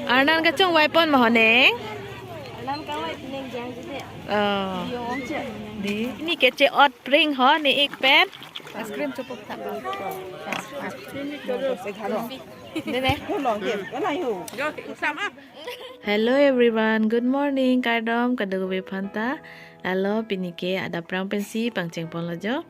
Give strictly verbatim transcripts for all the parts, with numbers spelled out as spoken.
Arnan kachongvai pon ma ho neng? Arnan kangvai ti neng jang jide. Oh. Yo ong che. Di, ne ke che-ot pring ho ne ik pen. Ice cream chopo tha. Dei ne. Hello everyone, good morning, kardom kadokave aphanta. Lalo pini ke adap prang pensi pangcheng ponlo jo.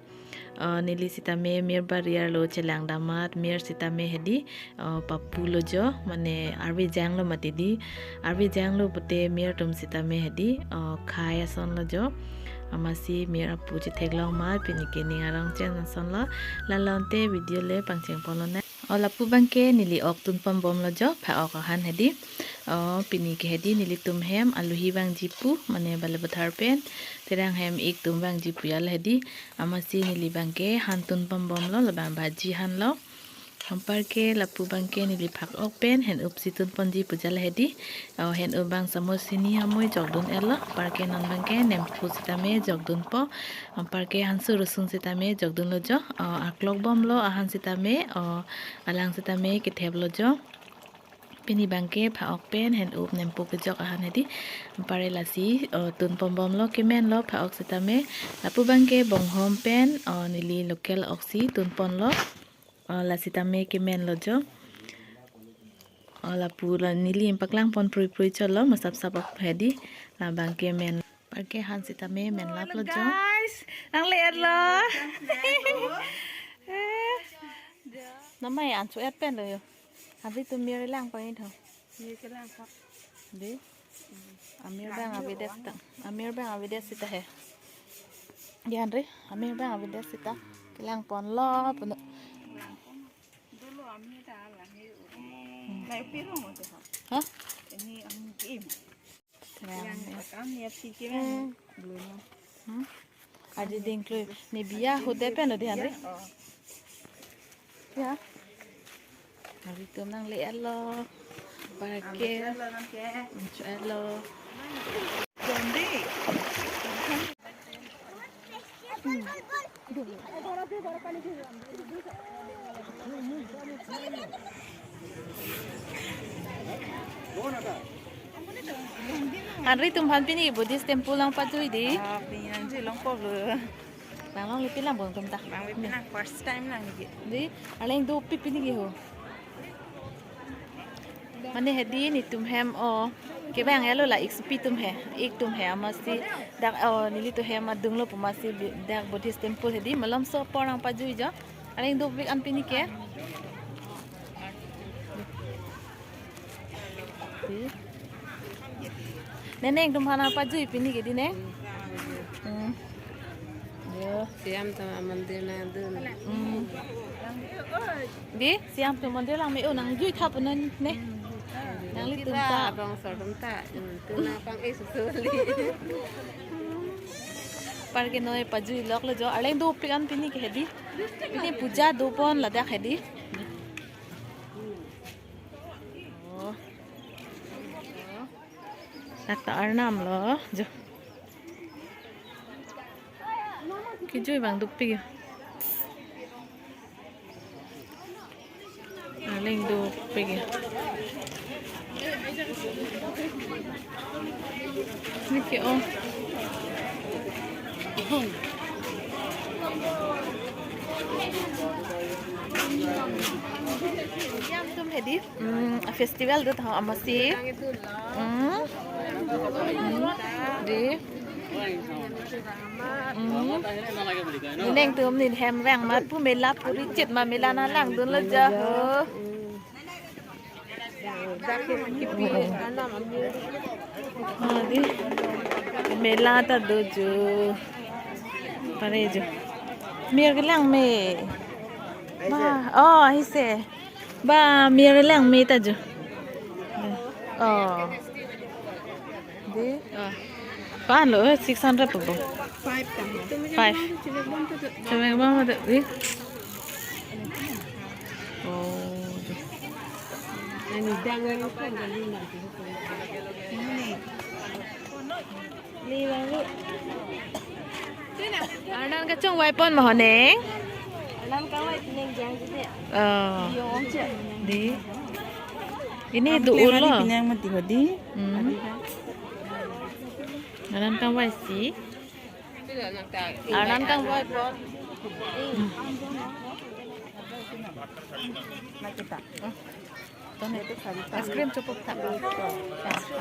Oh, neli sitame mir bari arlo chelang dam amat, mir sitame hedi, oh, papu lo jo, mane arve janglo mati di, arve janglo pute mir atum sitame hedi, oh, khai ason lo jo. Amatsi mir apu chetheklong amat, pini ke ning arong chen ason lo, lalo ante video le pangcheng ponlo ne. Oh, lapu abang ke neli ok tun pon bom lo jo, pha ok ahan hedi. Oh, pini ke hedi nelitum hem alohi vangji pu, mane Balipathar pen, terang hem ik atum vangji pu ya le hedi. Amatsi neli abang ke han tun pon bom lo, labang bhaji han lo. Anpar ke lapu abang ke neli phak ok pen hen up si tun ponji pu ja le hedi. Oh, hen up abang samus hini hamui jokdun etlo. Anpar ke non abang ke nemphu sitame jokdun po. Anpar ke hansu rosun sitame jokdun lo jo. Oh, aklok bom lo ahan sitame. Oh, alang sitame kethep lo jo. Pini abang ke pha ok pen hen up nemphu kejok ahan hedi. Anpar lasi, oh, tun pon bom lo, kemen lo pha ok sitame. Lapu abang ke bonghom pen, oh, neli local ok si tun pon lo. Oh, la sitame kemen lo jo. Oh, lapu la neli paklang pon prui prui chot lo, masap sap ok hedi. Labang ke men. Anpar ke han sitame men lap lo jo. Guys, nang le-et lo. Eh. Namai an cho-et pen lo jo. Abi tu mir lang pon tho. Mir kelang pon. Dei. Amir abang avedet ta. Amir abang avedet sita he. Dei Henry, Amir abang avedet sita. Kelang pon lo pon. Dolo Amir ta ala he. Lai piro mo te ha? Ha? Ini ang game. Terang. Yang akam ya pikir. Hmm. Belum. Hmm? Adi dingklui. Ne biya hode pen lo dei Henry. Oh. Ya. Henry atum nang le-et lo. Anpar ke. Cho-et lo. Henry atum aphan pini Buddhist temple nang pajui dei. Ah, pini nang jui long po lo. Nang long le pi lang bom atum ta. Nang le pi lang first time nang ke. Dei, arleng dopik pini ke ho. Mane hedi netum hem o. Kevang etlo la ik supi atum he. Ik atum he amatsi dak o nelitum hem adung lo pu amatsi bi-, dak Buddhist temple hedi malomso apor nang pajui jo. Arleng dopik an pini ke. Dei. Neneng atum aphan nang pajui pini ke dei ne. Hmm. Yo. Siam atum amondir nangdun. Hmm. Dei, Siam atum mondir lang me-o nangjui tha punon ne. Nanglitum ta. Bangso atum ta. Hmm, tu nang pang-e susu li. Anpar ke noi pajui lok lo jo. Arleng dopik an pini ke hedi. Pini puja do pon ladak hedi. Oh. Dak ta arnam lo jo. Kejui abang dopik. Arleng dopik. Ne ke o. Siam atum hedi. Hmm, a festival do tho amatsi. Hmm. Dei. Hmm. Neng atum ne hem vang amat pu mela puri chet ma mela nang langdun lo jo ho. Ah, dei. Mela ta do jo. Pare jo. Mir kelang me. Ba, oh, ahise. Ba, mir lang me ta jo. Oh. Dei. Oh. Pan lo, eh, six hundred po. Five ta. Five. Cuma bang ada, dei. Oh. Ini dangan pon kali na. Ini. Arnan kachongvai pon ma ho neng? Arnan kangvai ti neng jang jide. Oh. Yo ong che. Dei. Pini do ulo. Pini ang mati hodi. Hmm. Anan kangvai si. Anan kangvai po. Ice cream cukup tha.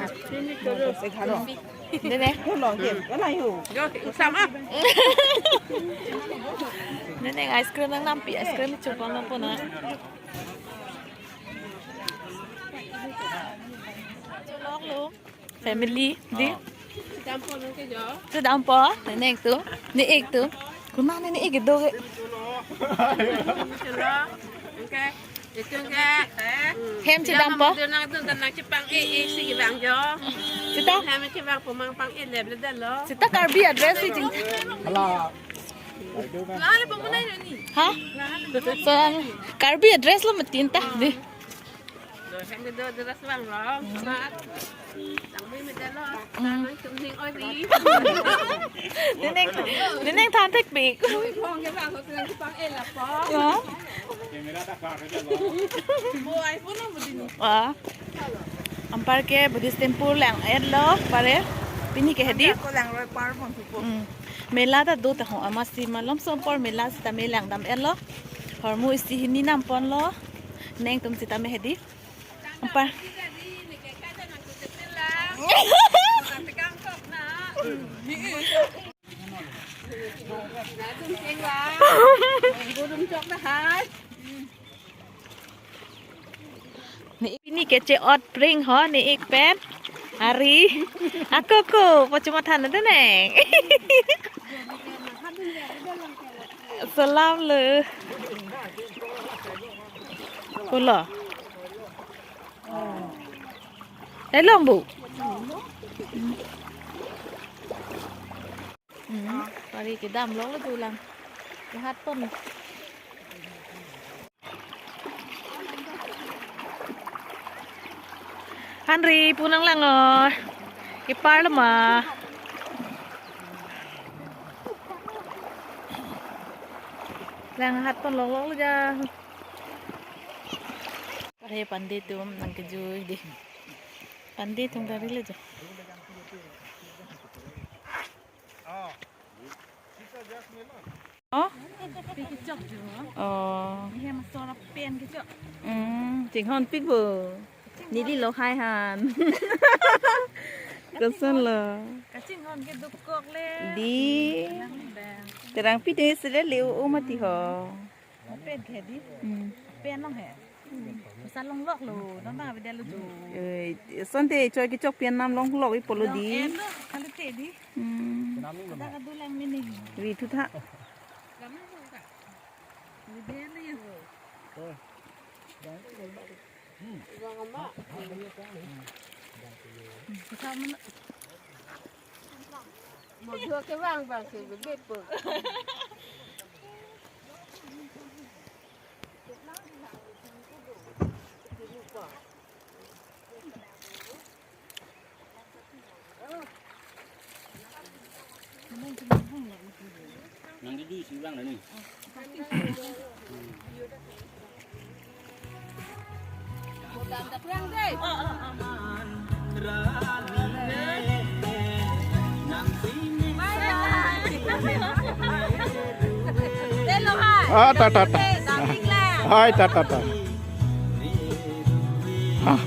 Ice cream itu egharo. Dene. Ulo, hem, ulo yo. Yo, usam ah. Dene ice cream nangdampi, ice cream cukup nangpo na. Family, di. Dampo nang ke jo. Tu dampo, nene ik tu. Ne ik tu. Kuna nene ik do ke. Chalo. Oke. Itu ke. Hem si dampo. Dia nang tu nang cipang e e si bang jo. Sita. Hem cipang pemang pang e le le lo. Sita Karbi address si jing. Hala. Lalu pemenai ni. Ha? So, Karbi address lo mati ta, di. Nene, nene than thekpik. Ya. Wah. Anpar ke Buddhist temple lang-etlo, pare. Pini ke hedi. Hmm. Mela ta do ta ho, amatsi malomso apor mela sitame langdam-etlo. Hormu isi hini namponlo. Nangtum sitame hedi. Apa? Ne ik pini ke che-ot pring ho, ne ik pen. Ari. Ako ko, pachuma than na deneng. Salam le. Kulo. Eh, long bu. Hmm, pari kedam long le tulang. Kehat pon. Henry, pu nanglang o. Kepar lo ma. Lang hat pon longlong lo ja. Pare pande atum nangkejui di. Pande atum kari lo ja. Oh. Oh. Ini masora pen kechok. Hmm, chinghon pik bo. Neli lo hai han. Koson lo. Kachinghon ke dukok le. Di. Nang bang. Terang pi de sele le o mati ho. Pen ke di. Hmm. Pen long he. Masa longlok lo, non bang bida lo jo. Eh, sonte choi kechok pen nam longlok i polo di. Long en lo, kalau te di. Hmm. Ada kadu lang mini. Ri thu tha. Bida lo yo. Mo dua ke bang bang si bebek po. Nang di di si ulang dah ni. Ah, ta, ta, ta. Hai, ta, ta, ta. Ah.